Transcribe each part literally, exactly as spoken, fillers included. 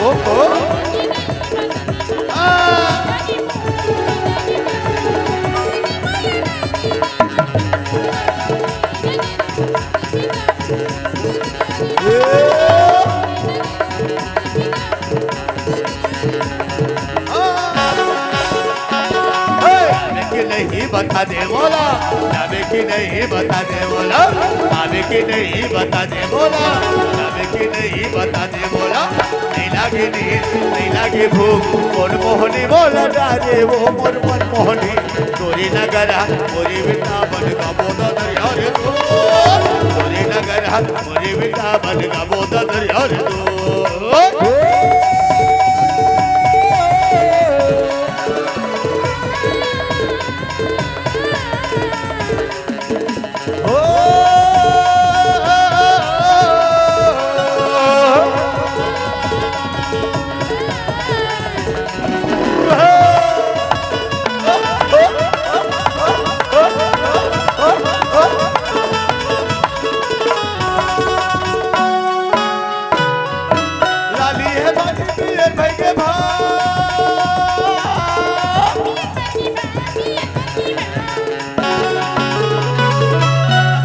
ओ, ओ। आ। ए। जाबे कि नहीं बता दे मोला, जाबे कि नहीं बता दे मोला, जाबे कि नहीं बता दे मोला, जाबे कि नहीं बता दे मोला। नहीं लागे नींद, नहीं लागे भूख, कोन मोहनी मोला डारे वो मोर मन मोहनी। तोरी नगरा, तोरी वृंदावन का बोदा दरिया रे तू। तोरी नगरा, तोरी वृंदावन का बोदा दरिया रे तू। लाली है बाजी पियर भाई के भाई।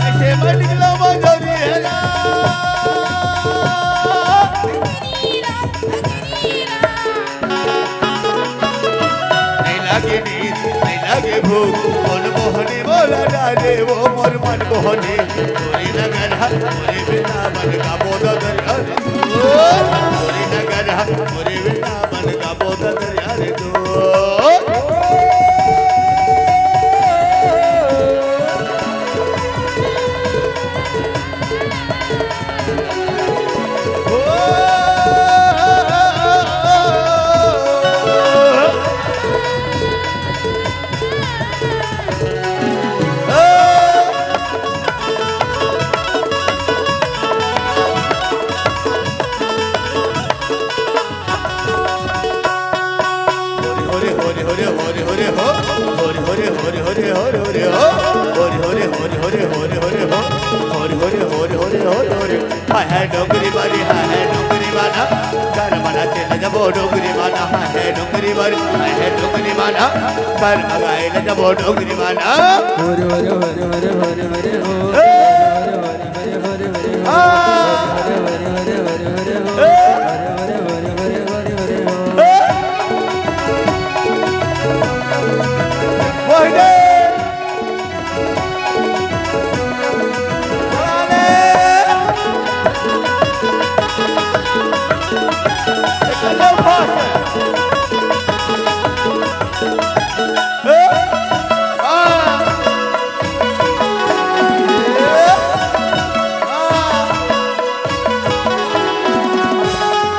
ऐसे में निकला मजोरी है ना। नहीं लागे नींद, नहीं लागे भूख, मन मोहनी मोला डाले वो मोर मन मोहनी। तोरी नगरा, तोरी वृंदावन का बोदा दरिया रे तू। तोरी नगरा, तोरी वृंदावन का बोदा दरिया रे तू। हरि हरि हरि हरि हरि हरि हो। हरि हरि हरि हरि हरि हरि हो। हरि हरि हरि हरि हरि हरि हो। हरि हरि हरि हरि हरि हरि हरि। हाय हाय डोंगरी वाली, हाय हाय डोंगरी वाला, कर मना चला जबो डोंगरी वाला। हाय हाय डोंगरी वाली, हाय हाय डोंगरी वाला, कर मगाए ला जबो डोंगरी वाला। हरि हरि हरि हरि हरि हरि हो। ए! हरि हरि हरि हरि हरि हरि हो। हरि हरि हरि हरि हरि हरि हो। ए! हरि हरि हरि हरि हरि हरि हो। ए! मोहिनी!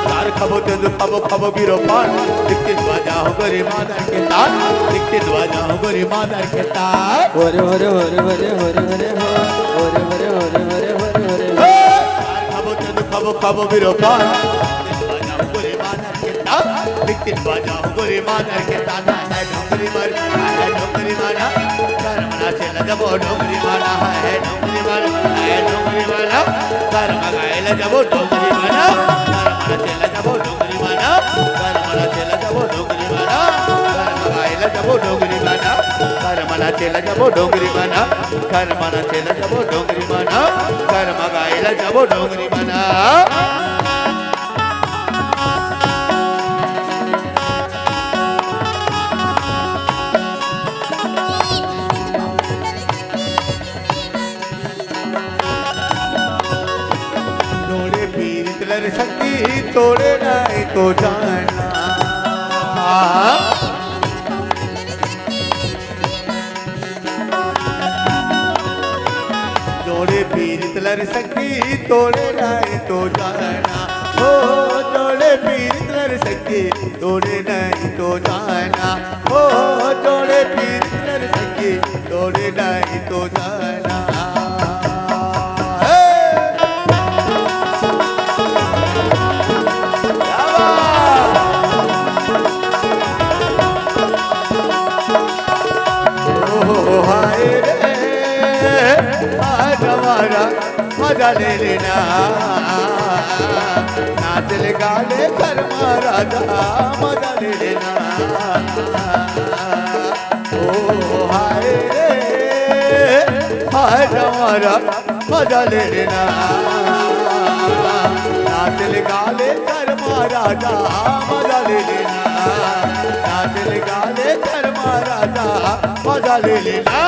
तार खाबो तेंदू खाबो खाबो बीरो पान, दिक्तित बाजा हो गोरी मादर के तान, दिक्तित बाजा हो गोरी मादर के तान। हरे हरे हरे हरे हरे हरे हो, हरे हरे हरे हरे हरे हरे हो। तार खाबो तेंदू खाबो खाबो बीरो पान, दिक्तित बाजा हो गोरी मादर के तान, दिक्तित बाजा हो गोरी मादर के तान। हाय डोंगरी माना, हाय डोंगरी माना, कर मना चला जबो डोंगरी माना। हाय डोंगरी माना, हाय डोंगरी माना, कर मगाए ला जबो डोंगरी माना। कर मना चला जबो डोंगरी माना, कर मना चला जबो डोंगरी माना, कर मगाए ला जबो डोंगरी माना। कर मना चला जबो डोंगरी माना, कर मना चला जबो डोंगरी माना, कर मगाए ला जबो डोंगरी माना। जोड़े पीरित लर सखी तोड़े नहीं तो जाना। जोड़े पीरित लर सखी तोड़े नहीं तो जाना। ओ जोड़े पीरित लर सखी तोड़े नहीं तो जाना। ओ जोड़े पीरित लर सखी तोड़े नहीं तो जाना। हे! क्या बात? ओ हाय रे, आज हमारा मजा ले लेना। नाच ले गा ले घर मा राजा, मजा ले लेना। ओ हाय रे, हाय जवारा, मजा ले लेना। नाच ले गा ले घर मा राजा, मजा ले लेना। नाच ले गा ले घर मा राजा, मजा ले लेना।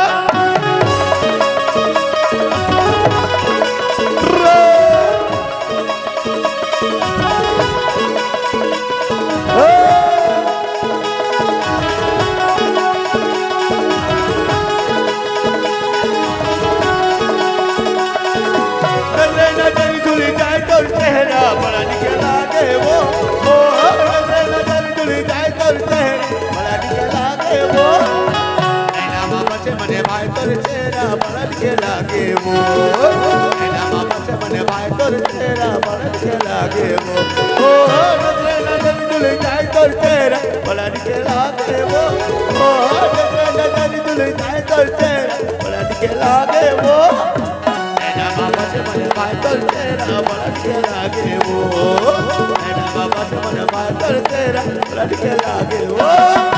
नजर नजर झुल जाए तोर चेहरा, बड़ा निक लागे वो। ओ, नजर नजर झुल जाए तोर चेहरा, बड़ा निक लागे वो। नैना मा बसे बने भाई तोर चेहरा, बड़ा निक लागे वो। नैना मा बसे बने भाई तोर चेहरा, बड़ा निक लागे वो। ओ, नजर नजर झुल जाए तोर चेहरा, बड़ा निक लागे वो। ओ, नजर नजर झुल जाए तोर चेहरा, बड़ा निक लागे वो। नैना मा बसे बने भाई तोर चेहरा, बड़ा निक लागे वो। नैना मा बसे बने भाई तोर चेहरा, बड़ा निक लागे वो।